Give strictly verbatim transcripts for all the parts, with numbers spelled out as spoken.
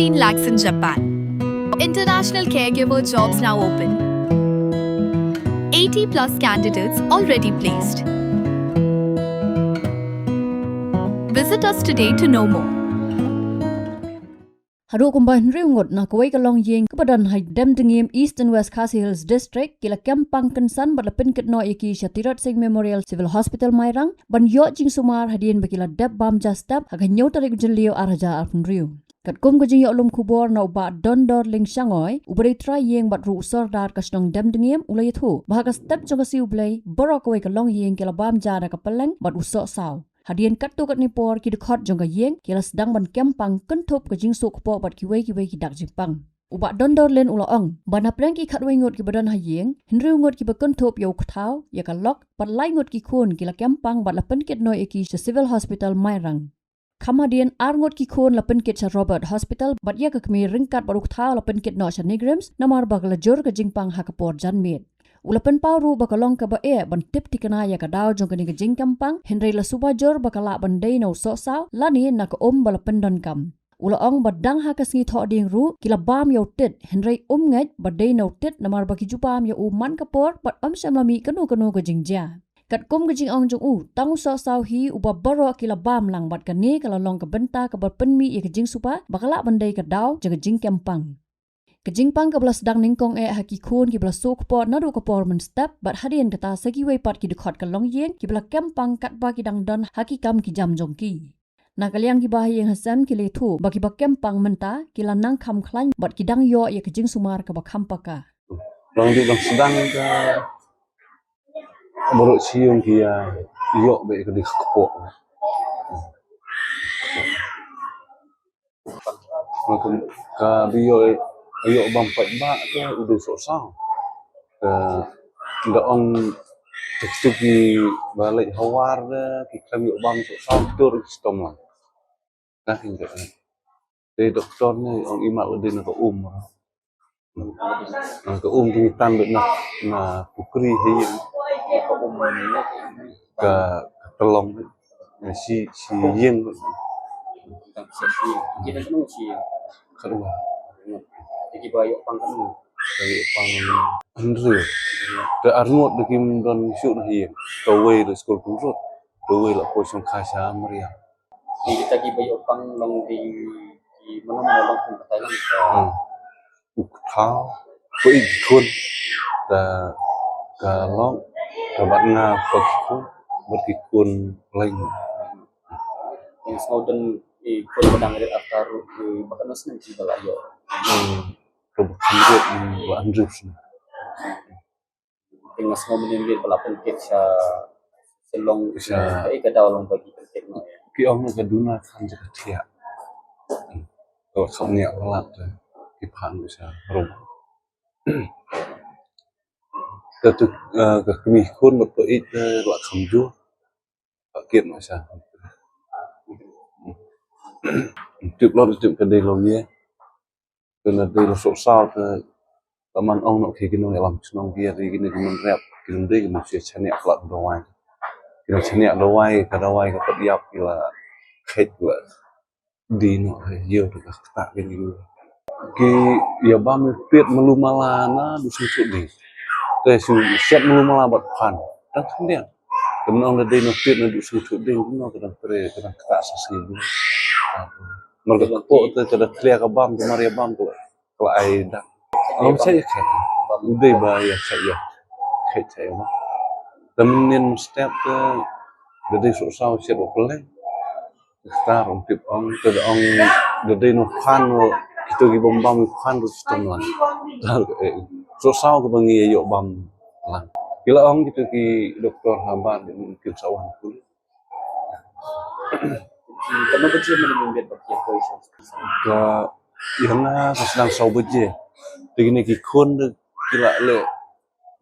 fifteen lakhs in Japan. International caregiver jobs now open. eighty plus candidates already placed. Visit us today to know more. Haduh kumba hynriew ngut na kawei ka longïing kaba don ha Demdengiem, East and West Khasi Hills District, ki la kem pang kynsan bad la pynkit noh ïa ki sha Tirot Sing Memorial Civil Hospital Mairang ban ïoh jingsumar hadien ba ki la dep bam ja step ha ka hynñiew tarik u Jylliew ar hajar arphew hynriew. Katkum ka jingïohlum khubor na u Bah Dondorling Shangoi, uba dei trai ïing bad ruh u sordar ka shnong Demdengiem, u la ïathuh ba ha ka step jong ka sngi U Blei, baroh kawei ka longïing ki la bam ja da ka pylleng bad u sohsaw. Hadien katto katne por, ki dkhot jong ka ïing ki la sdang ban kem pang kynthup ka jingsuk kpoh bad kiwei kiwei ki dak jingpang. U Bah Dondorling u la ong ba na pdeng ki khatwei ngut kiba don ha ïing, hynriew ngut kiba kynthup ïa u kthaw, ïa ka lok, bad lai ngut ki khun ki la kem pang bad la pynkit noh ïa ki sha Civil Hospital Mairang. Kham hadien, ar ngut ki khun la pynkit sha Robert Hospital bad ïa ka kmie ryngkat bad u kthaw la pynkit noh sha NEIGRIHMS namar ba ka la jur ka jingpang ha ka por janmiet. U la pynpaw ruh ba ka long kaba eh ban tip thikna ïa ka daw jong kane ka jingkem pang, hynrei la suba jur ba ka lah ban dei na u sohsaw lane na ka um ba la pyndonkam. U la ong ba dang ha ka sngi Thohdieng ruh ki la bam ïa u tit, hynrei um ngeit ba dei na u tit namar ba ki ju bam ïa u man ka por bad ym shym la mih kano kano ka jingjia. Katkum ka jingong jong u, tang u sohsaw hi uba baroh ki la bam lang, bad kane ka la long ka bynta kaba pynmih ïa ka jingsuba ba ka lah ban dei ka daw jong ka jingkem pang. Ka jingpang kaba la sdang nyngkong eh ha ki khun kiba la suk kpoh naduh ka por mynstep, bad hadien kata sa kiwei pat ki dkhot ka longïing kiba la kem pang katba ki dang don ha ki kam ki jam jong ki. Na ka liang kiba ha ïing ha sem ki la ïathuh ba kiba kem pang mynta ki la nang kham khlaiñ bad ki dang ïoh ïa ka jingsumar kaba kham paka. Dang dei dang sdang ka baroh shi ïing ki ïa ïoh ba ka dei kpoh. Ka, ka ba ïoh, ïoh bam pat ba ka u dei sohsaw. Ka da ong, ka kito kiba leit ha war da ki khlem ïoh bam sohsaw, kito ruh ki shitom lang. Ka kin ka. Te doktor ne ong imat la dei na ka um. Na ka um, ki ngi tan beit na, na pukri hi. Ka um, ka, ka tylong beit. Na shi, shi ïing beit. Tang shi ïing. Ki dang nong shi ïing. Ka dua. Te kiba ïoh pang katno? Kiba ïoh pang hynriew. Te ar ngut da kim don shuh na ïing. Kawei la skul pynrut. Kawei la poi shongkha sha Mariang. Te kita kiba ïoh pang long dei ki mano mano, long kum katai lang ka. Hmm. U kthaw, poi ki khun, ka, ka lok, ka bad nga, poi ki khun, bad ki khun lain. Ïa nga sngew don i khun ba dang rit arta ruh, i ba katno snem kiba la ïoh? Hmm. Ka ba kham rit, ba hynriew snem. Ïa nga sngew mynnin rit ba la pynkit sha Shillong, sha, kaei ka daw long ba ki pynkit noh? Ki ong ka duna khan jaka thiah. Ka la kham ngiah palat te ki phah noh sha rum. Te tu, eh, ka kmie khun bad ka ïeit te la kham jur. Ka kit noh sha. Tip lot tip ka dei long ïa. Kane dei la sohsaw te, ka man ong noh ki, ki nongïalam shnong ki ïa dei kine ki nongrep, ki nong dei ki nong shaniah palat dawai. Ki nong shaniah dawai, ka dawai ka pat ïap, ki la khet, la dei noh ïa te ka ktah kine ki. Ki ïa bam ïa pit malu mala naduh sngewthuh ding. Te shu shet malu mala bad phan. Tang khyndiat. Te mynta da dei noh pit naduh sngewthuh ding, kumno ka dang trei, ka dang ktah sa sngi. Mar ka kpoh te ka da khlia ka bam, ka mar ïa bam ka la, ka la ai dak. Ngam sa ïa khet. U dei ba ïa sa ïa khet sa ïa ma. Te mynnin step te da dei sohsaw shet ba pynleng. Star ong tip ong, te da ong da dei noh phan ruh, kito ki bam bam phan ruh shitom lang. Sohsaw kaba ngi ïa ïoh bam lang. Ki la ong kito ki doktor ha Bah, kin sa wan pule. Katno baje mynne mynmiet ba ki ïa poi sha? Ka, ïa nga ka sdang saw baje. Te kine ki khun de ki la leh,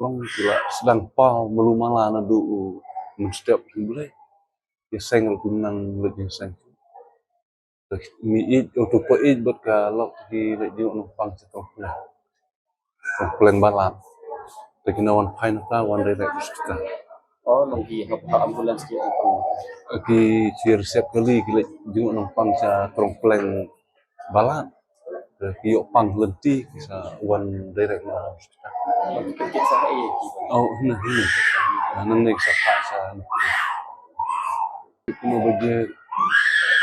long ki la sdang paw malu mala naduh mynstep hi blei. Ïa seng ruh kim nang leit ïa seng. Te mi ïeit, uto pa ïeit bad ka lok ki leit jngoh nongpang sha Tongpleng. Tongpleng Balat. Te ki na wan phai na ta wan direct hospital. Oh, long ki hap ha ambulance ki wan pang. Ki, ki resep kali ki leit jngoh nongpang sha Tongpleng Balat. Ki ïoh pang lynti ki sa wan direct na hospital. Ki sa ha ei ki. Oh, hynne hynne. Nangne ki sa phah sha. Kino baje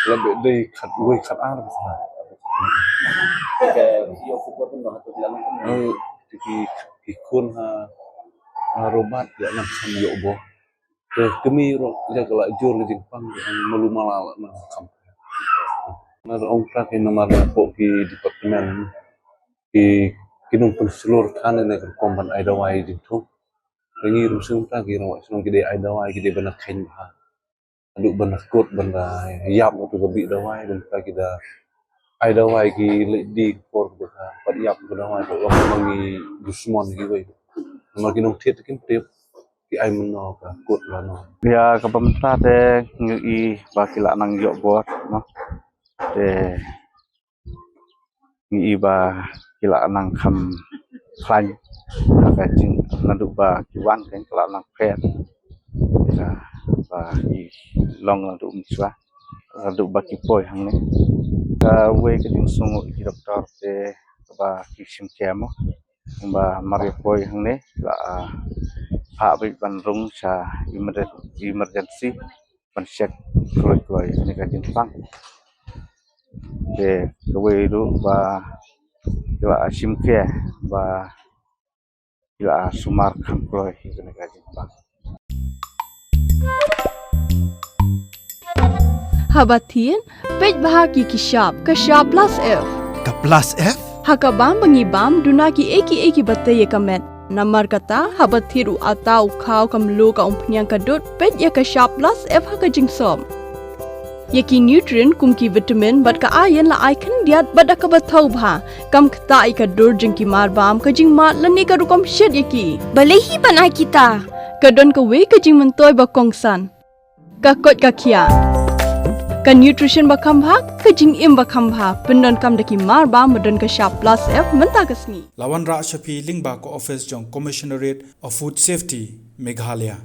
la beh dei khat wei khat ar ka sa. Ki ïoh khubor kumno ha tu la. Oh, ki ki khun ha ha Robert ïa nang kham ïoh bor. Te kmie ruh ïa ka la jur ka jingpang, malu mala la nang kham. Namar ong ka ki namar na pok ki department ki ki nong pynslur kan ne ka rukom ban ai dawai jingthung. Te ngi ruh sngewta ki nong sngewta ki dei ai dawai ki dei ban kheiñ bha. Haduh ban da kut ban da ïap tu ka bih dawai ban ka ki da ai dawai ki leh di por ka pat ïap ka dawai ka ong ma ngi dusmon ki wei. Namar ki nong thied kin tip ki ai mynno ka kut la no. Ïa kaba mynta te ngi i ba ki la nang ïoh bor no. Te ngi i ba ki la nang kham khlaiñ ha ka jing naduh ba ki wan kan ki la nang phet. Ïa ba ki long naduh mynshuwa naduh ba ki poi hangne. Kawei ka jingsngew ki doktor te ba ki shim kem ba mar ïa poi hangne la phah beit ban rung sha emergen- emergency ban check kloi kloi ne ka jingpang. Te kawei ruh ba ki la shim kem ba ki la sumar kham kloi ne ka jingpang. Haba thied, peit bha ki ki shap, ka shap plus F. Ka plus F? Ha ka bam ba ngi bam, duna ki ei ki ei kiba tei ïa ka met. Namar kata, haba thied u ata, u khaw, ka mluh, ka umphniang, ka dud, peit ïa ka shap plus F ha ka jingsop. Ïa ki nutrient kum ki vitamin bad ka iron la ai khyndiat bad da kaba thaw bha. Kam ktah ïa ka dur jong ki mar bam, ka jingmad lane ka rukom shet ïa ki. Balei hi ban ai kita? Ka don kawei ka jingmyntoi ba kongsan. Ka koit ka khiah. Ka nutrition ba kham bha, ka jingim ba kham bha. Pyndonkam da ki mar bam ba don ka shap plus F mynta ka sngi. La wanrah sha phi lyngba ka office jong Commissionerate of Food Safety, Meghalaya.